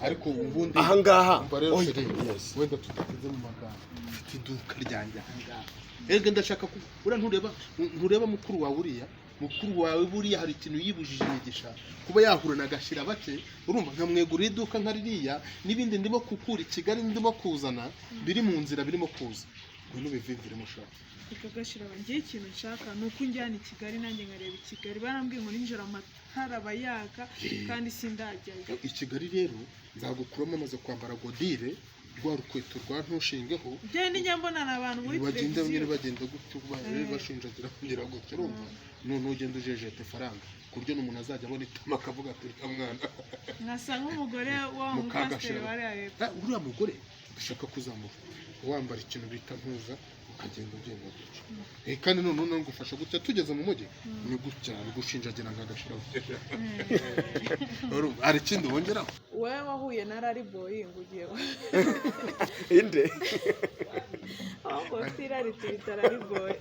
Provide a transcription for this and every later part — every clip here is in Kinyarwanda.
Ariko ubundi Ahangaha. Umva rero, Oya, chéri, yes. wenda tudatinze mu magambo, mfite iduka ryanjye ahangaha. Erega ndashaka ku uriya, ntureba mukuru wawe, uriya mukuru wawe buriya hari ikintu yibujije imigisha kuba yahura na Gashira bake. Urumva, nkamwegurira iduka nka ririya n'ibindi ndimo gukura i Kigali, ndimo kuzana, biri mu nzira, birimo kuza. Ngwino ubivimviremo ushaka. Reka gashira, ngewe ikintu nshaka ni uko unjyana i Kigali, nanjye nkareba i Kigali. Barambwiye ngo nijoro amatara aba yaka, kandi sindajyayo. I Kigali rero nzagukuramo amaze kwambara godire, rwa rukweto rwa ntushingeho. Ngende njya mbonana abantu muri Bagenda nyine televiziyo. Bagenda gutyo, bashinjagira kugira gutyo. Urumva, noneho ugenda ujejeta ifaranga ku buryo n'umuntu azajya abona itama akavuga ati: "Uriya mwana." Nkasa nk'umugore wa Mukagashira. mupasiteri wariya hepfo. Ah, uriya mugore dushaka kuzamuka wambara ikintu bita ntuza, ukagenda ugenda gutyo. Kandi noneho ngufasha gutya, tugeze mu mujyi ni gutya, ni gushinjagira nka Gashira. Urumva, hari ikindi wongeraho? Wowe wahuye na Rari Boy ngo ugiye Inde? Ahubwo bafite irari tubita Rari Boy.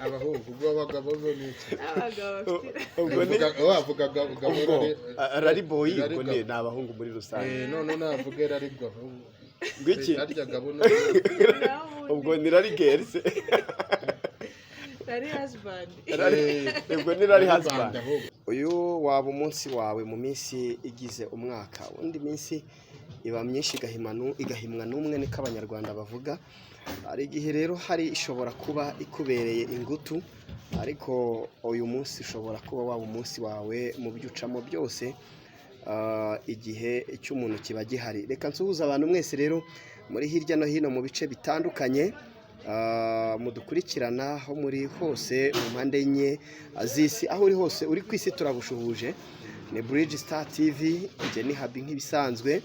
Abahungu, ubwo abagabo bo ni iki? N'abagabo bafite irari. Ubwo ni Wavuga gabo. Ubwo Rari Boy, Rari ubwo ni Gabo. ni abahungu muri rusange. None navuge Rari Gabo. Ngwiki? Harya Gabo no Naho ubundi Ubwo ni Rari Girls. Rari Husband. Ubwo ni Rari Rari Husband. Band ahubwo. Uyu waba umunsi wawe mu minsi igize umwaka. Undi minsi iba myinshi igahimwa n'umwe, niko Abanyarwanda bavuga. Hari igihe rero hari ishobora kuba ikubereye ingutu, ariko uyu munsi ushobora kuba waba umunsi wawe mu byo ucamo byose. Igihe cy'umuntu kiba gihari. Reka nsuhuze abantu mwese rero muri hirya no hino mu bice bitandukanye, mudukurikirana aho muri hose mu mpande enye z'isi. Aho uri hose uri ku isi, turagushuhuje. Ni Bridge Star TV, njye ni Habi nk'ibisanzwe,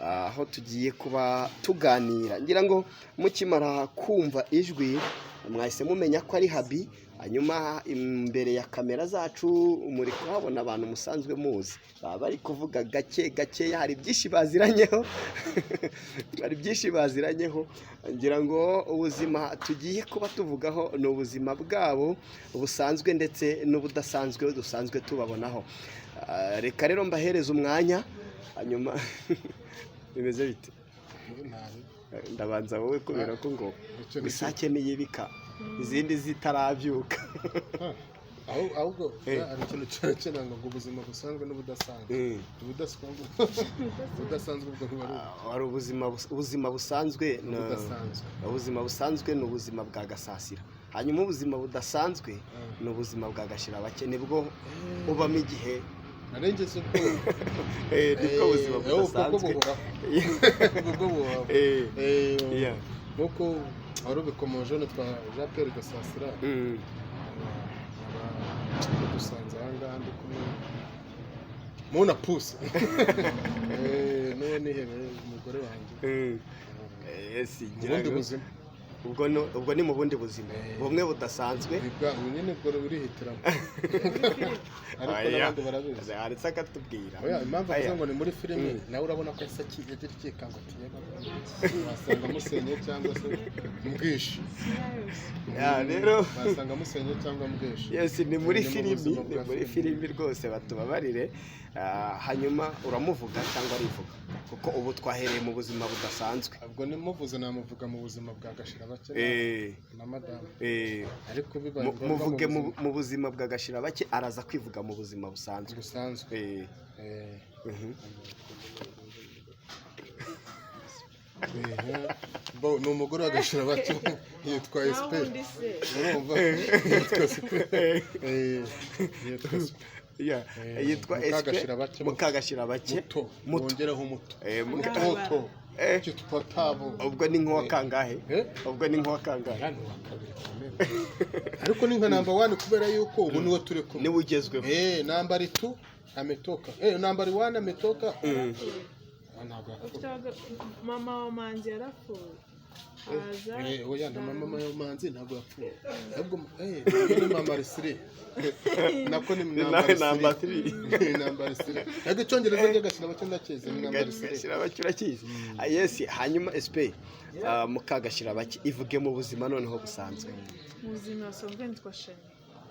aho tugiye kuba tuganira. Ngira ngo mukimara kumva ijwi mwahise mumenya ko ari Habi. Hanyuma imbere ya kamera zacu muri kuhabona abantu musanzwe muzi, baba bari kuvuga gake gakeya. Hari byinshi baziranyeho, hari byinshi baziranyeho. Ngira ngo ubuzima tugiye kuba tuvugaho ni ubuzima bwabo busanzwe ndetse n'ubudasanzwe dusanzwe tubabonaho. Reka rero mbahereze umwanya. Hanyuma bimeze bite? Ndabanza wowe, kubera ko ngo isake niyibika izindi zitarabyuka. Ahubwo hari ikintu cyerekana ngo ubuzima busanzwe n'ubudasanzwe. Ubudasanzwe ubwo ntiwari Hari ubuzima busanzwe N'ubudasanzwe. Ubuzima busanzwe ni ubuzima bwa Gasasira, hanyuma ubuzima budasanzwe ni ubuzima bwa Gashirabake, nibwo ubamo igihe. Narengeze ubwo. Nibwo buzima Ubwo bwo budasanzwe. buhoraho, ubwo buhoraho. Nk'uko wari ubikomoje, nitwa Jean Pierre Gasasira. Dusanze aha ngaha ndi kumwe muna pusi n'uwo nihebeye, umugore wanjye. Yes, Mu ngira bundi ngo buzima. Ubwo ni mu bundi buzima bumwe budasanzwe. Ubu nyine bwo burihitiramo, ariko Oya. n'abandi barabizi. Aretse akatubwira. Oya, impamvu avuze Aya. ngo ni muri filime, nawe urabona ko yahise agira ikikango ati: "Yeba, wasanga musenye cyangwa se mbwishe." Ya, rero Wasanga musenye cyangwa mbwishe. Yes, ni muri Ni mu filimi. buzima Ni bwa muri filimi. filimi rwose, batubabarire. Hanyuma uramuvuga cyangwa arivuga, kuko ubu twahereye mu buzima budasanzwe. Ubwo nimuvuze, namuvuga mu buzima bwa Gashirabake na madamu, ariko bibaye ngombwa Muvuge mu buzima mu buzima bwa Gashirabake, araza kwivuga mu buzima busanzwe. Busanzwe. Bo, ni umugore wa Gashirabake, yitwa Naho Esiperi. ubundi se? Urumva, yitwa Esiperi. Yitwa Esiperi. Yeah, yitwa Espe. Mukagashirabake. Mukagashirabake. Muto. Muto. Wongeraho muto. Muka Mutoto. Eh. Kitwa Tabo. Ubwo ni nk'uwa kangahe? Eh? Ubwo ni nk'uwa kangahe? Hano wa kabiri kamere, ariko ni nka number one kubera yuko ubu niwe turi kumwe. Niwe ugezweho. Number two ametoka, number one ametoka. Ah, ntabwo yapfuye. Ufite mama wa Manzi yarapfuye haza. Oya, na mama ya Manzi ntabwo yapfuye, ahubwo ni mama Resiri, nako ni Ni number three. Ni number three, ariko Icyongereza njye gashyira bake ndakizi, ni number three. Gashirabake urakizi. Ah, yes. Hanyuma Espe, Mukagashirabake, ivuge mu buzima noneho busanzwe. Mu buzima busanzwe nitwa Shani.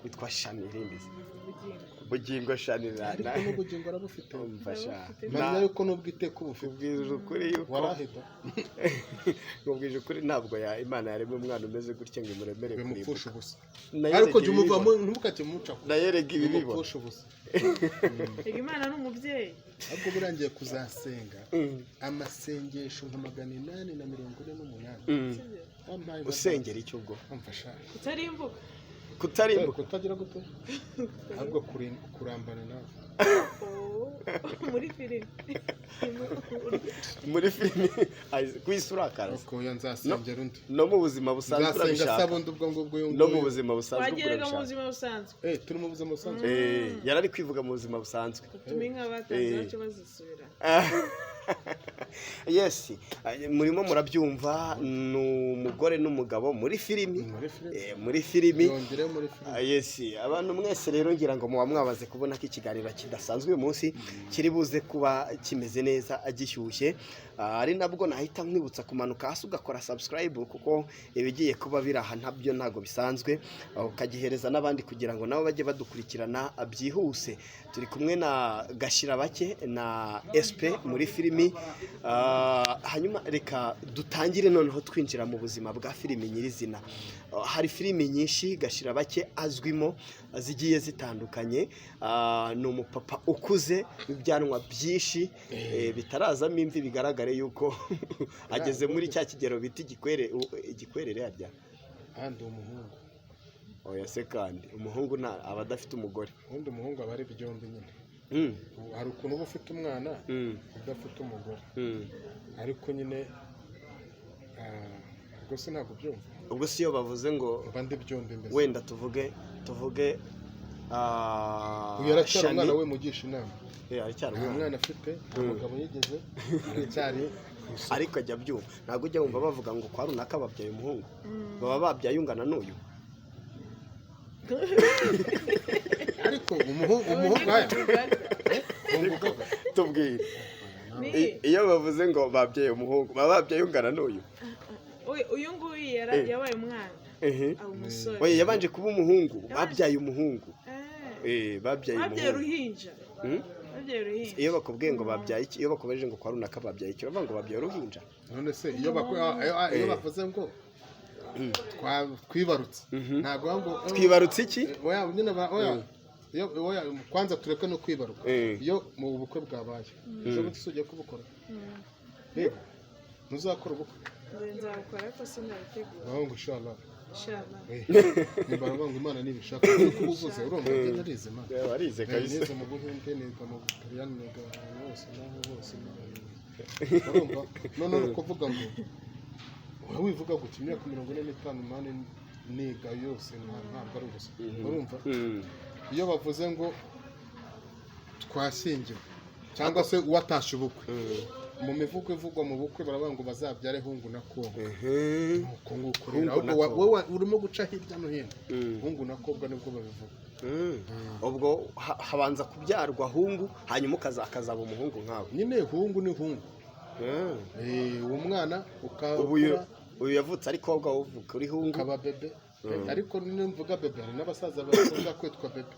Witwa Shani irindi se? Bugingo. Bugingo Shani na Ariko n'ubugingo arabufite. Umva sha. Ndabufite. Mpamya yuko n'ubwo iteka ubufite. Kubwije ukuri yuko Waraheda. Nkubwije ukuri, ntabwo ya Imana yaremye umwana umeze gutya ngo imuremere Bimupfusha kurimbuka. ubusa. Nayo Ariko erega jya umuvamo, ibibibona. ntimukajye muca kure. Nayo erega ibibibona. Bimupfusha ubusa. Erega Imana ni umubyeyi. Ahubwo buriya ngiye kuzasenga amasengesho nka 848. Sibyo? Wampaye. Usengera icyo ubwo? Amfasha. Kutarimbuka. Kutarimbuka. Kutagira gute, ahubwo kurambana nawe. Oh, muri filime. Muri filimi ku isi urakara. Ariko oya, nzasengera undi. No mu buzima busanzwe Nzasenga urabishaka. saba undi ubwo ngubwo uyu No mu nguyu. buzima busanzwe ubwo Wagerega mu urabishaka. buzima busanzwe. Eh, turi mu buzima busanzwe. Eh, yari ari kwivuga mu buzima busanzwe. Utuma inka batanze Eh. bace bazisubira. Yes, murimo murabyumva, ni umugore n'umugabo muri filimi. Muri filimi. Eh, muri filimi. Yongereho muri filimi. Ah, yes, abantu mwese rero ngira ngo muba mwabaze kubona ko ikiganiro kidasanzwe uyu munsi kiri buze kuba kimeze neza, gishyushye. Ah, ari nabwo nahita nkwibutsa kumanuka hasi ugakora subscribe, kuko ibigiye kuba biri aha ntabyo ntabwo bisanzwe. Ah, ukagihereza n'abandi kugira ngo nabo bajye badukurikirana byihuse. Turi kumwe na Gashirabake na SP muri filimi. Ah, hanyuma reka dutangire noneho twinjira mu buzima bwa filimi nyirizina. Ah, hari filimi nyinshi Gashirabake azwimo zigiye zitandukanye. Ah, ni umupapa ukuze w'ibyanwa byinshi, bitarazamo imvi, bigaragare yuko ageze muri cya kigero bita igikwere, igikwerere harya. Ahandi umuhungu. Oya se, kandi umuhungu nta aba adafite umugore. Ubundi umuhungu aba ari byombi nyine. Ubu hari ukuntu uba ufite umwana udafite umugore, ariko nyine ubwo se ntabwo ubyumva? Ubwo si iyo bavuze ngo Mba ndi byombi mbese. Wenda tuvuge Uyu aracyari Shani. umwana we, mugisha inama. Eh, aracyari Nta umwana. mwana afite, nta mugabo yigeze, aracyari ku isoko. Ariko ajya abyumva. Ntabwo ujya wumva bavuga ngo kwa runaka babyaye umuhungu, baba babyaye ungana n'uyu? Ariko umuhungu aya umuhungu. Tubwire. Ni Iyo bavuze ngo babyaye umuhungu, baba babyaye ungana n'uyu? Uyu nguyu Eh. yabaye umwana, Ehe. aba umusore. Oya, yabanje kuba umuhungu, babyaye umuhungu. Eh, Eh, babyaye babyaye umuhungu. uruhinja. Babyaye uruhinja. Iyo bakubwiye ngo babyaye iki, iyo bakubajije ngo kwa runaka babyaye iki, uravuga ngo babyaye uruhinja? None se iyo iyo bavuze ngo twibarutse, ntabwo bavuga ngo Twibarutse iki? Oya nyine oya. Iyo oya, kwanza tureke no kwibaruka. Eh. Iyo mu bukwe bwabaye ejo bundi, ugiye kubukora rero, ntuzakora ubukwe? Nze nzabukora ariko sinabitegura. Bavuga ngo inshallah. Inshallah. Nimba baravuga ngo Imana nibishaka, ariko uba uvuze, urumva njye narize Imana. Eh, warize kabisa. Nize mu Buhinde, niga mu Butaliyani, niga ahantu hose n'aho hose n'ahantu. Urumva none uri kuvuga ngo wowe wivuga gutya, imyaka 45 mani niga yose ntabwo ari ubusa, urumva? Iyo bavuze ngo twashyingiwe cyangwa se uwatashye ubukwe, mu mivugo ivugwa mu bukwe baravuga ngo bazabyare hungu na kobwa. Nuko nguko rero. Hungu na Ahubwo kobwa. wowe urimo guca hirya no hino. Hungu na kobwa nibwo babivuga. Ubwo habanza kubyarwa hungu, hanyuma akazaba umuhungu nkawe. Nyine hungu ni hungu. Eh, uwo mwana Ubu uyu ukakura uyu yavutse ari kobwa, uvuka uri hungu. Ukaba bebe. Ariko nimvuga bebe, hari n'abasaza bakunda kwitwa bebe.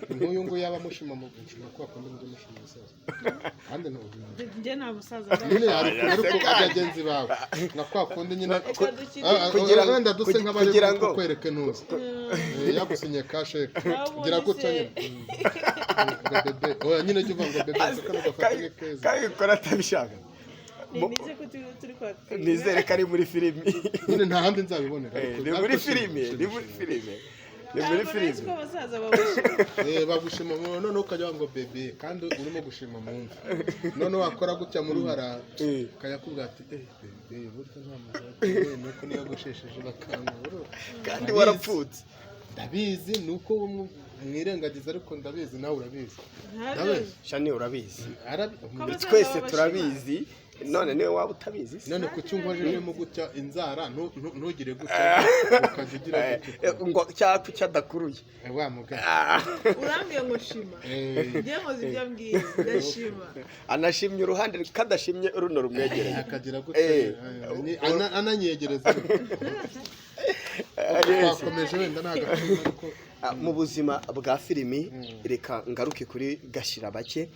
Nk'uyu nguyu yaba amushima mu nshima kwa kundi ngo mushima umusaza kandi ntubu Njye nta musaza. Nyine hari ukuntu, ariko bagenzi bawe nka kwa kundi nyine. Reka dukine. Wenda duse nk'abari kugira ngo- kukwereka ntuzi. Eh, yagusinye kashe. Nabonye Gira gutya se. nyine. Ngo bebe, oya nyine jya uvuga ngo bebe, kano gafata ni keza. Kabikora atabishaka. Nizere ko turi kwakira. Nizere ko ari muri filimi. Nyine nta handi nzabibonera, Eh, ni muri ariko shima, filimi, shima, ni muri shima. filimi, ni muri Ntabwo nari nzi filimi. ko abasaza babushima. Eh, bagushima noneho ukajya ngo bebe kandi urimo gushima mu mva, noneho wakora gutya mu ruhara, ukajya kubwira ati eh bebe, burya nta mugabo, nuko niyo gushesheje bakangura. Kandi warapfutse. Ndabizi, ni uko mwirengagiza, ariko ndabizi, nawe urabizi. Ntabyo. Shani, urabizi? Abasaza Twese babashima. turabizi. None niwe waba utabizi se? None kuki unkojejemo gutya inzara, ntugire gutya, ukajya ugira gutya? Eh, ngo cyangwa cyadakuruye. Eh, wa mugani. Urambwiye ngo shima. Eh, Njye nkoze ibyo ambwiye, ndashima. Anashimye uruhande kadashimye runo rumwegereye. Akagira gutya, Eh. ananyegereza. Twakomeje wenda nta gaciro, ariko Mu buzima bwa filimi, reka ngaruke kuri Gashirabake.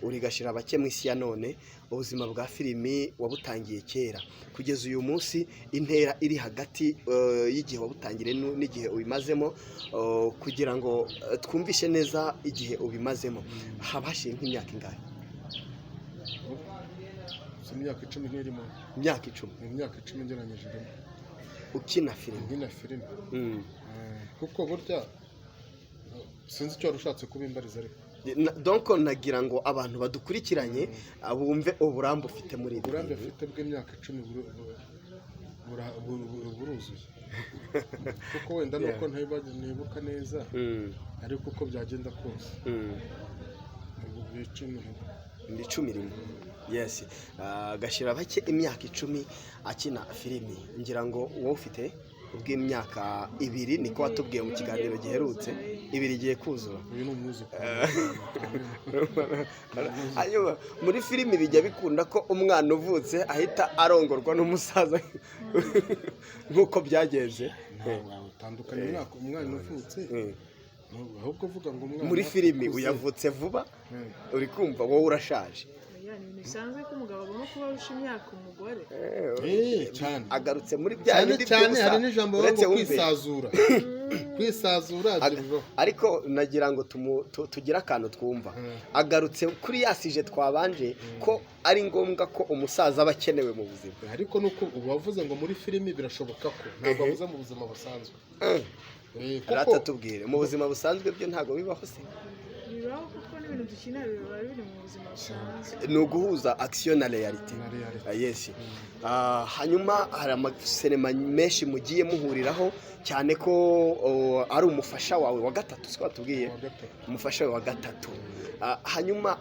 Uri Gashirabake mu isi ya none. Ubuzima bwa filimi wabutangiye kera, kugeza uyu munsi intera iri hagati y'igihe wabutangiriye n'igihe ubimazemo, kugira ngo twumvishe neza igihe ubimazemo, haba hashiye nk'imyaka ingahe? Si imyaka 10 ntirimo? Imyaka 10? Ni imyaka 10 ngeranyije irimo. Ukina filimi? Nkina filime. Kuko burya sinzi icyo wari ushatse kubimbariza, ariko Donc nagira ngo abantu badukurikiranye bumve uburambe ufite muri ibi uburambe bintu. mfite bw'imyaka 10 buruzuye, kuko wenda nuko ntibuka neza, ariko uko byagenda kose ubu 10. Ni 10 rimwe, yes. Gashirabake imyaka 10 akina filimi. Ngira ngo wowe ufite ubw'imyaka 2, niko watubwiye mu kiganiro giherutse, 2 igiye kuzura. Uyu ni umwuzukuru. Hanyuma muri filimi bijya bikunda ko umwana uvutse ahita arongorwa n'umusaza nk'uko byagenze? Ntabwo utandukanye umwana uvutse, ahubwo uvuga ngo umwana Muri filimi ukuze. Uyavutse vuba, uri kumva wowe urashaje. Oya, ni ibintu bisanzwe ko umugabo agomba kuba arusha imyaka umugore. Cyane. Agarutse muri bya Cyane bindi cyane. by'ubusa. Hari n'ijambo bavuga Uretse ngo wumve. kwisazura, kwisazura ibyo bibaho. Ariko nagira ngo tugire akantu twumva. Agarutse kuri ya sujet twabanje, ko ari ngombwa ko umusaza aba akenewe mu buzima. Ariko nuko ubu wavuze ngo muri filimi birashoboka ko, ntabwo wavuze mu buzima busanzwe. Kuko Rata tubwire, mu buzima busanzwe byo ntabwo bibaho se? Bibaho, kuko n'ibintu dukina biba biri mu buzima busanzwe. Ni uguhuza action na réalité. Na réalité. Yes. Hanyuma hari amasinema menshi mugiye muhuriraho, cyane ko ari umufasha wawe wa gatatu, siko watubwiye? Wa gatatu. Umufasha wawe wa gatatu. Hanyuma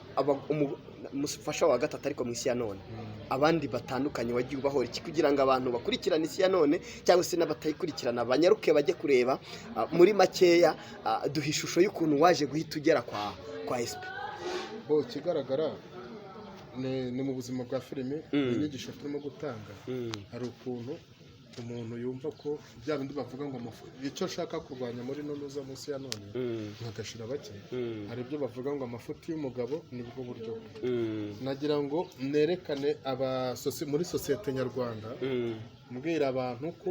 umufasha wawe wa gatatu, ariko mu isi ya none abandi batandukanye wagiye ubahora iki, kugira ngo abantu bakurikirane isi ya none cyangwa se n'abatayikurikirana banyaruke bajye kureba? Muri makeya, duha ishusho y'ukuntu waje guhita ugera kwa SP. Bo ikigaragara ni mu buzima bwa filime, ni inyigisho turimo gutanga. Hari ukuntu umuntu yumva ko bya bindi bavuga ngo icyo nshaka kurwanya muri nonuza munsi ya none nka Gashirabake, hari ibyo bavuga ngo amafuti y'umugabo nibwo buryo bwe. Nagira ngo nerekane muri sosiyete nyarwanda, mbwira abantu ko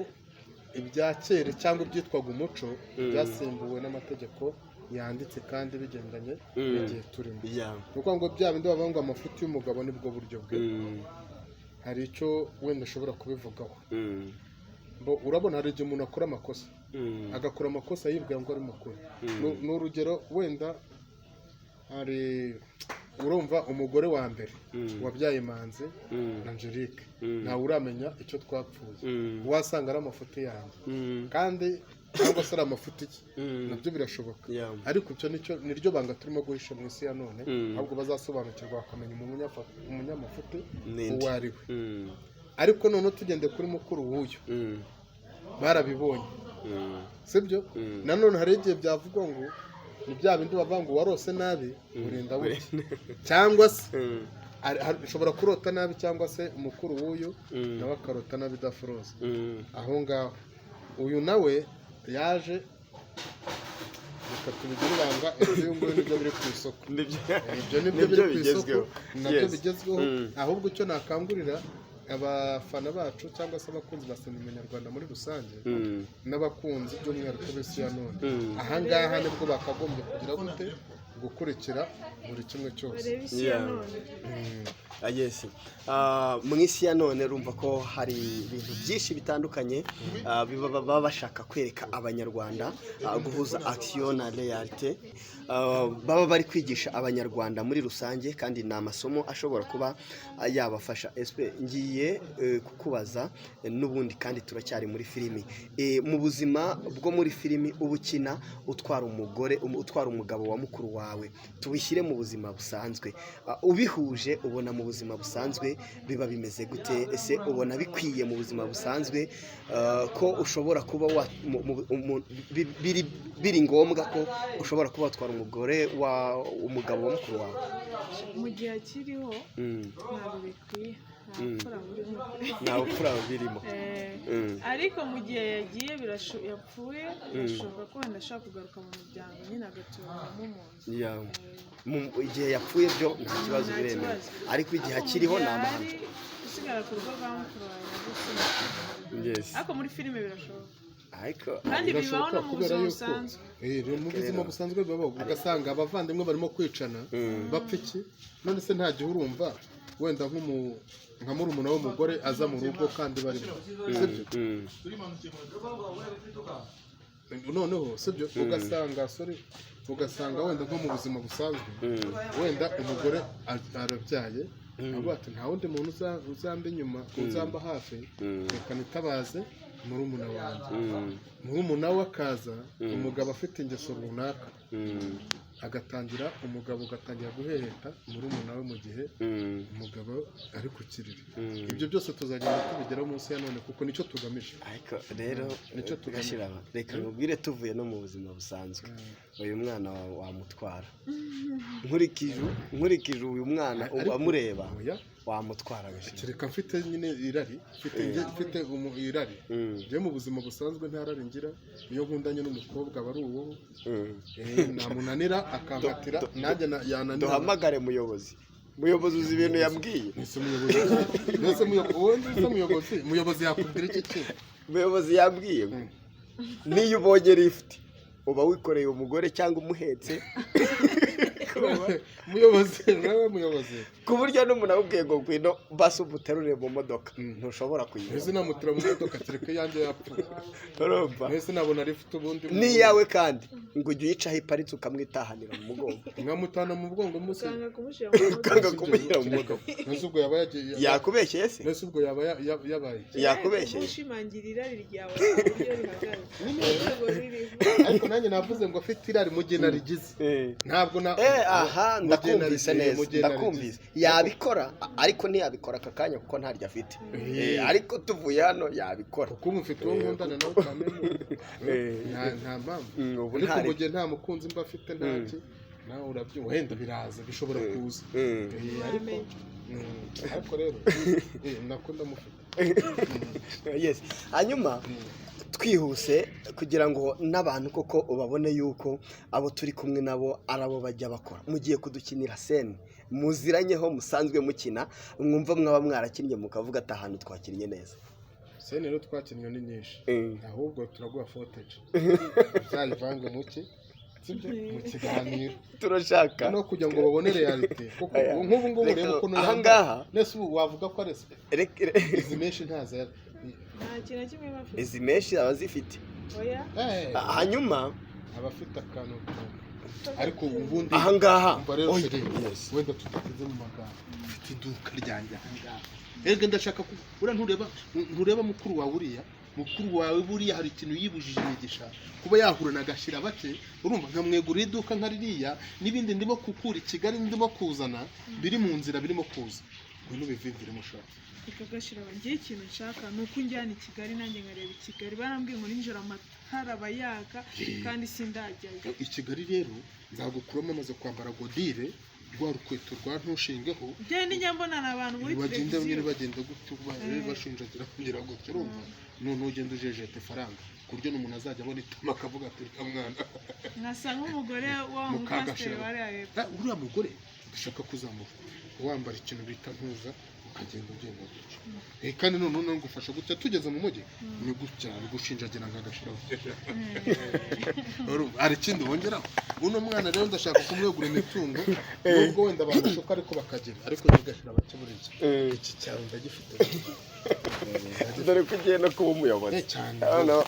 ibya kera cyangwa ibyitwaga umuco byasimbuwe n'amategeko yanditse kandi bigendanye n'igihe turimo. Ni ukuvuga ngo bya bindi bavuga ngo amafuti y'umugabo nibwo buryo bwe, hari icyo wenda ushobora kubivugaho. Bo urabona hari igihe umuntu akora amakosa, agakora amakosa yibwira ngo ari mukuru. Ni urugero, wenda hari urumva umugore wa mbere wabyaye Manzi na Angelique, ntawe uramenya icyo twapfuye. Wasanga ari amafuti yanjye kandi, cyangwa se ari amafuti ye, nabyo birashoboka. Ariko icyo nicyo niryo banga turimo guhisha mu isi ya none, ahubwo bazasobanukirwa bakamenya umunyamafuti Ninde? uwo ari we. Ariko noneho tugende kuri mukuru w'uyu, barabibonye, sibyo? Nanone hari igihe byavugwa ngo ni bya bindi bavuga ngo warose nabi urinda buke, cyangwa se ushobora kurota nabi, cyangwa se umukuru w'uyu nawe akarota nabi daforoza. Aho ngaho uyu nawe yaje, reka tubigire ibanga, ibyo nguyu nibyo biri ku isoko. Ibyo nibyo biri ku isoko, nabyo bigezweho. Ahubwo icyo nakangurira abafana bacu cyangwa se abakunzi ba sinema nyarwanda muri rusange, n'abakunzi by'umwihariko b'isi ya none, ahangaha nibwo bakagombye kugira gute, gukurikira buri kimwe cyose. Barebe isi ya none. Yes. Mu isi ya none urumva ko hari ibintu byinshi bitandukanye baba bashaka kwereka abanyarwanda, guhuza action na réalité, baba bari kwigisha abanyarwanda muri rusange, kandi ni amasomo ashobora kuba yabafasha. SP, ngiye kukubaza n'ubundi kandi turacyari muri filimi. Mu buzima bwo muri filimi uba ukina utwara umugore, utwara umugabo wa mukuru wawe, tubishyire mu buzima busanzwe. Ubihuje ubona mu buzima busanzwe biba bimeze gute? Ese ubona bikwiye mu buzima busanzwe ko ushobora kuba biri ngombwa ko ushobora kuba watwara umugore wa umugabo wa mukuru wawe? Mu gihe akiriho ntabwo bikwiye. Nta bupfura burimo. Nta bupfura birimo. Ariko mu gihe yagiye yapfuye, birashoboka ko wenda ashobora kugaruka mu muryango nyine agaturamo mu nzu. Yeah. Igihe yapfuye byo nta kibazo, Nta biremewe, kibazo. ariko igihe Ariko mu akiriho gihe ni amahano. ahari, gusigara ku rugo rwa mukuru wawe nabwo si. Ariko muri filime birashoboka. Ariko Kandi bibaho Birashoboka no mu kubera buzima yuko busanzwe. Mu buzima busanzwe bibaho, ugasanga abavandimwe barimo kwicana bapfa iki. None se nta gihe urumva wenda nka murumuna w'umugore aza mu rugo kandi barimo, sibyo? Noneho sibyo, ugasanga, sorry, ugasanga wenda nko mu buzima busanzwe, wenda umugore arabyaye, avuga ati nta wundi muntu uzamba inyuma, uzamba hafi, reka nitabaze murumuna wanjye. Murumuna we akaza, umugabo afite ingeso runaka, agatangira, umugabo ugatangira guheheta murumuna we mu gihe umugabo ari ku kiriri. Ibyo byose tuzagenda tubigeraho munsi ya none, kuko nicyo tugamije. Ariko rero Nicyo tugamije. Gashiraba, reka nkubwire, tuvuye no mu buzima busanzwe, uyu mwana wawe wamutwara. Nkurikije uyu mwana Ariko- amureba, Oya. wamutwara, Gashira. Kereka mfite nyine irari, mfite irari. Njyewe mu buzima busanzwe nta rari ngira. Iyo nkundanye n'umukobwa aba ari uwo. Namunanira akankatira, nanjye yananira. Duhamagare muyobozi. Muyobozi, uzi ibintu yambwiye? Ese muyobozi, ese muyobozi, wowe se muyobozi, muyobozi yakubwira iki kintu? Umuyobozi yambwiye ngo niyo ubonye lifuti uba wikoreye umugore cyangwa umuhetse. Muyobozi, nawe muyobozi. Ku buryo n'umuntu akubwiye ngo ngwino basi umuterure mu modoka, ntushobora kuyibona. Mbese namutira mu modoka kereka iyanjye yapfuye. Urumva? Mbese nabona lifuti ubundi? N'iyawe kandi ngo ujye uyicaho iparitse ukamwitahanira mu mugongo. Nkamutana mu mugongo munsi. Ukanga kumushyira mu modoka. Ukanga kumushyira mu modoka. Mbese ubwo yaba yagiye? Yakubeshyeye se? Mbese ubwo yaba yabaye iki? Yakubeshyeye. Ushimangira irari ryawe uburyo rihagaze, urwego ririho. Ariko nanjye navuze ngo afite irari mu gihe narigize, ntabwo na Aha, mu gihe ndakumvise neza. mu gihe narigize. Ndakumvise, yabikora ariko ntiyabikora aka kanya kuko ntaryo afite. Ariko tuvuye hano yabikora. Kuko ubu mfite uwo nkundana nawe kameme, nta mpamvu. Ubu Ariko ntari mu gihe nta mukunzi mba afite, ntaki, nawe urabyumva, wenda biraza, bishobora kuza. Ariko ariko rero nako ndamufite. Yes, hanyuma twihuse kugira ngo n'abantu koko babone yuko abo turi kumwe nabo ari abo bajya bakora. Mugiye kudukinira scène muziranyeho, musanzwe mukina, mwumva mwaba mwarakinnye mukavuga ati ahantu twakinnye neza. Scène rero twakinnye ni nyinshi. Ahubwo turaguha footage uzayivange muki, sibyo, mu kiganiro. Turashaka. No kugira ngo babone réalité, kuko Aya. nk'ubu ngubu Reka, ureba ukuntu aha yambaye. ngaha. Nese ubu wavuga ko ari izi menshi ntazo Nta kintu na kimwe bafite. Izi menshi aba zifite. Oya. Hanyuma aba afite akantu, ariko ubundi aha ngaha. Umva rero, Oya. chéri, Yes. wenda tudatinze mu magambo, mfite iduka ryanjye aha ngaha. Erega ndashaka uriya ntureba mukuru wawe, uriya mukuru wawe buriya hari ikintu yibujije imigisha kuba yahura na Gashira bake. Urumva, nkamwegurira iduka nka ririya n'ibindi ndimo gukura i Kigali, ndimo kuzana, biri mu nzira, birimo kuza. Ngwino ubivimviremo ushaka. Reka Gashira, ngewe ikintu nshaka ni uko unjyana i Kigali nanjye nkareba i Kigali. Barambwiye ngo nijoro amatara aba yaka kandi sindajyayo. I Kigali rero nzagukuramo amaze kwambara godire, rwa rukweto rwa ntushingeho. Njyewe njya mbonana abantu muri Bagenda nyine televiziyo. bagenda gutyo, bashinjagira kugira gutyo. Urumva, noneho ugenda ujejeta ifaranga ku buryo n'umuntu azajya abona itama akavuga ati uriya mwana Nkasa nk'umugore wa mupasiteri Mukagashira. wariya hepfo. Ah, uriya mugore ndashaka kuzamuka wambara ikintu bita ntuza, ukagenda ugenda gutyo. Kandi noneho ngufasha gutya, tugeze mu mujyi ni gutya, ni gushinjagira nk'agashira. Urumva, hari ikindi wongeraho? Uno mwana rero ndashaka kumwegura imitungo, nubwo wenda bamushuka ariko bakagira, ariko ntigashira bake buriya iki cyaro ndagifite. Dore ko ugiye no kuba umuyobozi. Cyane. Noneho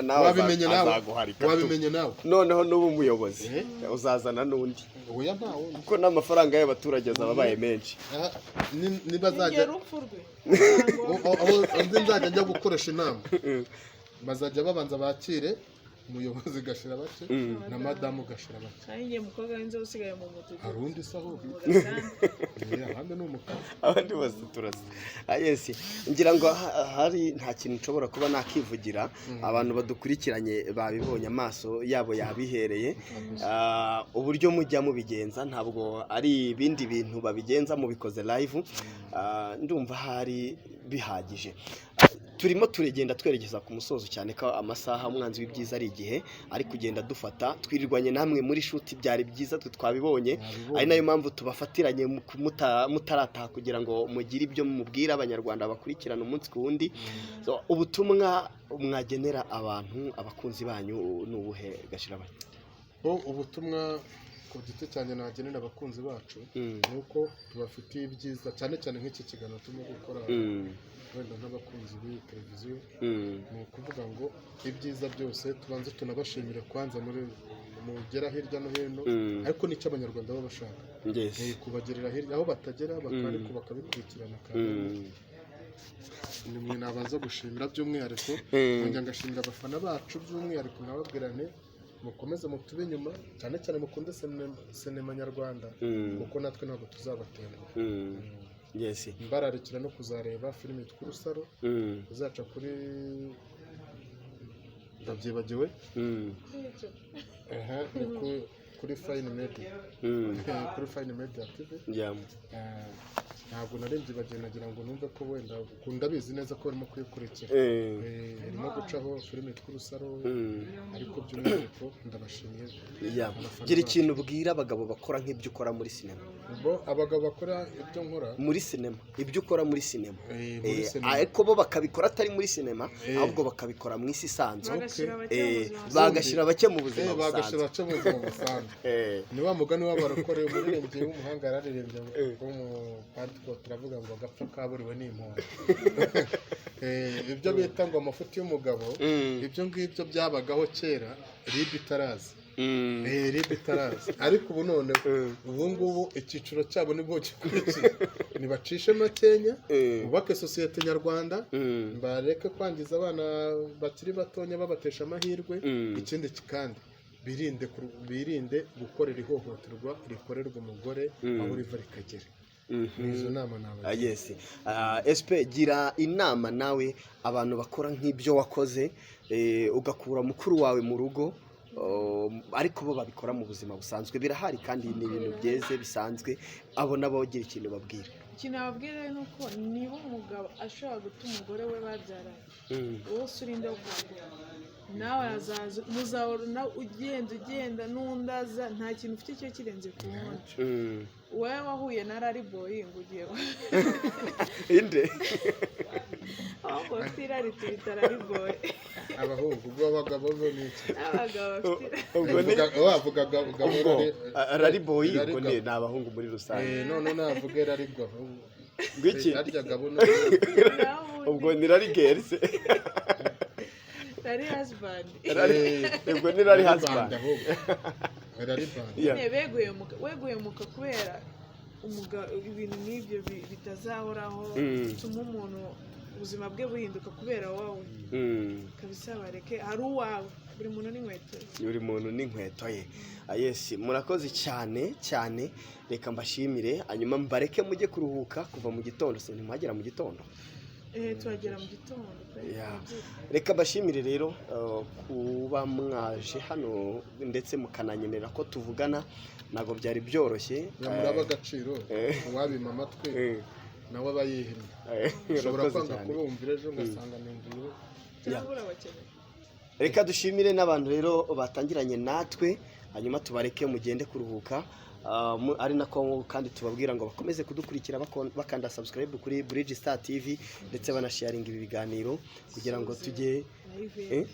nawe Wabimenye nawe. azaguharika tu. Wabimenye nawe. Noneho n'uba umuyobozi uzazana n'undi, Oya, ntawe. kuko n'amafaranga y'abaturage azaba abaye menshi. Aha, nibazajya Nigera urupfu rwe. Aho nzi nzajya njya gukoresha inama, bazajya babanza bakire. Umuyobozi Gashirabake na madamu Gashirabake. Kandi njye mukobwa w'inzobe usigaye mu mudugudu. Hari undi se ahubwo? Mu gasantere. Abandi ni umukara. Abandi bose turasa. Ah, yes, ngira ngo hari nta kintu nshobora kuba nakivugira. Abantu badukurikiranye babibonye, amaso yabo yabihereye. Uburyo mujya mubigenza ntabwo ari ibindi bintu babigenza, mubikoze live. Ndumva hari bihagije. Turimo turagenda twerekeza ku musozo, cyane ko amasaha umwanzi w'ibyiza ari igihe ari kugenda dufata. Twirirwanye namwe muri shoot, byari byiza, twe twabibonye, ari nayo mpamvu tubafatiranye mutarataha kugira ngo mugire ibyo mubwira Abanyarwanda bakurikirana umunsi ku wundi. So, ubutumwa mwagenera abantu, abakunzi banyu, ni ubuhe, Gashirabake? Bo, ubutumwa ku giti cyanjye nagenera abakunzi bacu ni uko tubafitiye ibyiza, cyane cyane nk'iki kiganiro turimo gukora, wenda nk'abakunzi b'iyi televiziyo, ni ukuvuga ngo ibyiza byose tubanze tunabashimire kwanza muri mugera hirya no hino, ariko nicyo Abanyarwanda baba bashaka. Ni kubagerera hirya aho batagera, ariko bakabikurikirana kandi ni mwe nabanza gushimira by'umwihariko. Nkongera ngashimira abafana bacu by'umwihariko, nkababwira nti mukomeze mutube inyuma, cyane cyane mukunde sinema nyarwanda, kuko natwe ntabwo tuzabatenguha. Mbararikira no kuzareba filime yitwa Urusaro, izaca kuri, ndabyibagiwe. Aha, ni kuri Fine Media. Kuri Fine Media TV. Ntabwo nari mbyibagiwe, nagira ngo numve ko wenda ndabizi neza ko barimo kuyikurikira. Irimo gucaho filime yitwa Urusaro, ariko by'umwihariko ndabashimiye abafana Gira bacu. ikintu ubwira abagabo bakora nk'ibyo ukora muri sinema. Bo abagabo bakora ibyo nkora Muri sinema, ibyo ukora muri sinema. Muri sinema. Ariko bo bakabikora atari muri sinema, ahubwo bakabikora mu isi isanzwe. Bagashyira bake mu buzima busanzwe. Bagashyira bake mu buzima Bagashyira busanzwe. bace mu buzima busanzwe. Ni wa mugani w'abarokore, umuririmbyi w'umuhanga yararirimbye w'umupantekote, turavuga ngo agapfa kaburiwe ni impongo. Ibyo bita ngo amafuti y'umugabo, ibyo ngibyo byabagaho kera RIB itaraza. RIB itaraza, ariko ubu none ubu ngubu icyiciro cyabo nibwo gikurikiye. Nibacishe makenya, bubake sosiyete nyarwanda, bareke kwangiza abana bakiri batonya babatesha amahirwe. Ikindi kandi birinde gukorera ihohoterwa rikorerwa umugore aho riva rikagera. Ni izo nama nabagira. Yes. SP, gira inama nawe abantu bakora nk'ibyo wakoze, ugakura mukuru wawe mu rugo, ariko bo babikora mu buzima busanzwe, birahari kandi ni ibintu byeze bisanzwe. Abo nabo gira ikintu babwira. Ikintu nababwira ni uko niba umugabo ashobora guta umugore we babyaranye, wowe urinde wo kwagura nawe azaza, muzahora ugenda ugenda n'undi aza, nta kintu ufite cyo kirenze ku wundi. Wowe wahuye na rari boy ngo ugiye Inde? Ahubwo bafite irari tubita rari boy. Abahungu, ubwo abagabo bo ni iki? N'abagabo bafite irari. Ubwo ni Wavuga gabo. Ubwo rari boy Rari ubwo ni gabo. ni abahungu muri rusange. None navuge rari gabo. Ngwiki? Harya gabo no Naho Ubwo ubundi ni rari girls. Rari husband. Ubwo ni rari band husband. Ahubwo rari band. Yeah. Nyine beguyemuka kubera ibintu nk'ibyo bitazahoraho, bituma umuntu ubuzima bwe buhinduka kubera wowe. Kabisa bareke, hari uwawe, buri muntu n'inkweto ze. Buri muntu n'inkweto ye. Yes, murakoze cyane cyane. Reka mbashimire, hanyuma mbareke mujye kuruhuka. Kuva mu gitondo se ntimuhagera mu gitondo? Tuhagera mu gitondo pe. Turabyuka. Reka mbashimire rero kuba mwaje hano ndetse mukananyemerera ko tuvugana, ntabwo byari byoroshye. Nyamuraba agaciro, uwabima amatwi nawe aba yihimye. Ushobora Urakoze kwanga cyane. kurumvira, ejo ngasanga numviye. Cyangwa urabakeneye. Reka dushimire n'abantu rero batangiranye natwe, hanyuma tubareke mugende kuruhuka. Ari nako kandi tubabwira ngo bakomeze kudukurikira bakanda subscribe kuri Bridge Star TV, ndetse banasharinga ibi biganiro kugira ngo tujye Na Yvette.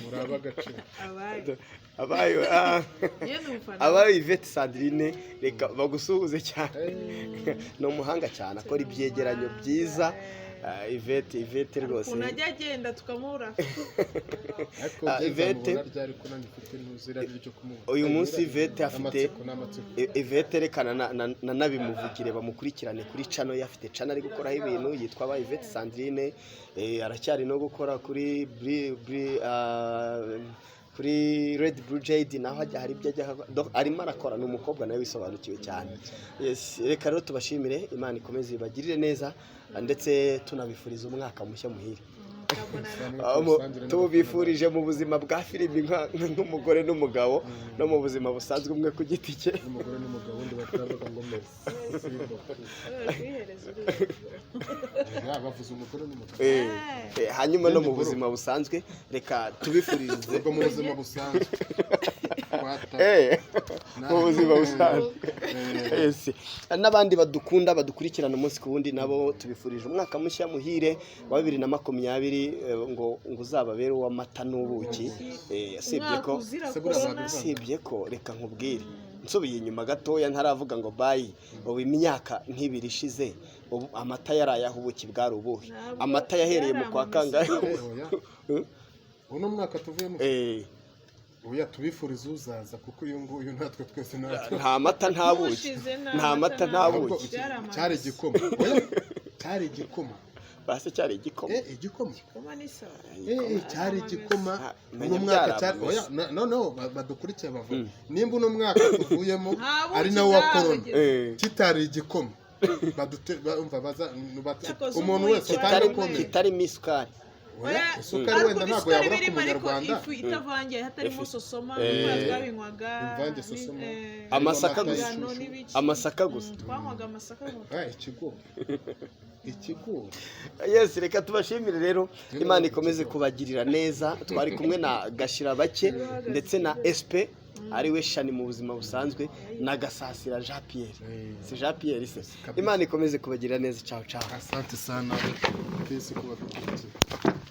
Muraba agaciro. Abaye Abayo yewe ni umufana. Abayo Yvette Sandrine, reka bagusuhuze cyane. Ni umuhanga cyane, akora ibyegeranyo byiza. Ah, Yvette, Yvette rwose. Ukuntu ajya agenda tukamubura. Ariko Ah, njye Yvette. nzamubona ryari, ko nanjye mfite ntuzira ryo kumubona? Uyu munsi Yvette afite Amatsiko n'amatsiko. Yvette, rekana na nabimuvugire, bamukurikirane kuri channel ye. Afite channel ari gukoraho ibintu yitwa ba Yvette Sandrine. Aracyari no gukora kuri kuri Red Blue Jade, naho ajya hari ibyo ajya arimo arakora. Ni umukobwa nawe wisobanukiwe cyane. Yes, reka rero tubashimire, Imana ikomeze ibagirire neza, ndetse tunabifuriza umwaka mushya muhire. Tukabonana. Tubifurije mu buzima bwa filimi nk'umugore n'umugabo, no mu buzima busanzwe umwe ku giti cye. N'umugore n'umugabo wundi batavuga ngo merci beaucoup. Kwihereza uriya. Ya, bavuze umugore n'umugabo. Hanyuma no mu buzima busanzwe reka tubifurize. Ubwo mu buzima busanzwe Twata- Mu buzima busanzwe. Yes. N'abandi badukunda, badukurikirana umunsi ku wundi, nabo tubifurije umwaka mushya muhire wa 2020, ngo uzababere uw'amata n'ubuki. Usibye Umwaka ko uzira Se buriya corona. Usibye ko reka nkubwire, nsubiye inyuma gatoya, ntaravuga ngo bye, ubu imyaka nk'ibiri ishize, ubu amata yaraye aho, ubuki bwari ubuhe? Ntabwo Amata yahereye mu kwa byari. kangahe? Oya. Uno mwaka tuvuyemo? Oya, tubifuriza uzaza, kuko uyu nguyu natwe twese natwe. Nta mata, nta buki. N'ubushize. Nta mata, nta Ahubwo buki. Byari amaraso. Cyari igikoma. Oya, cyari igikoma. Base cyari igikoma. Igikoma. Igikoma ni sawa. Cyari igikoma. Ah, Uno menya mwaka byari cyari amamesa. oya, noneho badukurikiye bavuga nimba uno mwaka tuvuyemo Nta buki ari nawo wa corona bwahageze. kitari igikoma, umva baza Cyakoze umuntu ubu wese icyo utanga kitari comment. Kitarimo isukari. Oya, Oya, isukari ariko wenda ntabwo isukari yabura ku birimo, ariko munyarwanda. ifu itavangiye, hatarimo Ifu. sosoma nk'uko twabinywaga. Imvange sosoma. Amasaka Harimo gusa. amata Ingano y'ishyushyu. n'ibiki. Amasaka gusa. Twanywaga amasaka mu Ah, ikigori, ikigori. Yes, reka tubashimire rero, Imana ikomeze kubagirira neza. Twari kumwe na Gashirabake ndetse na SP, ariwe Shani mu buzima busanzwe, na Gasasira Jean Pierre. Si Jean Pierre se? Kabisa. Imana ikomeze kubagirira neza. Ciao ciao. Asante sana, peace ku badukurikiye.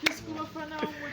Peace ku bafana bo muri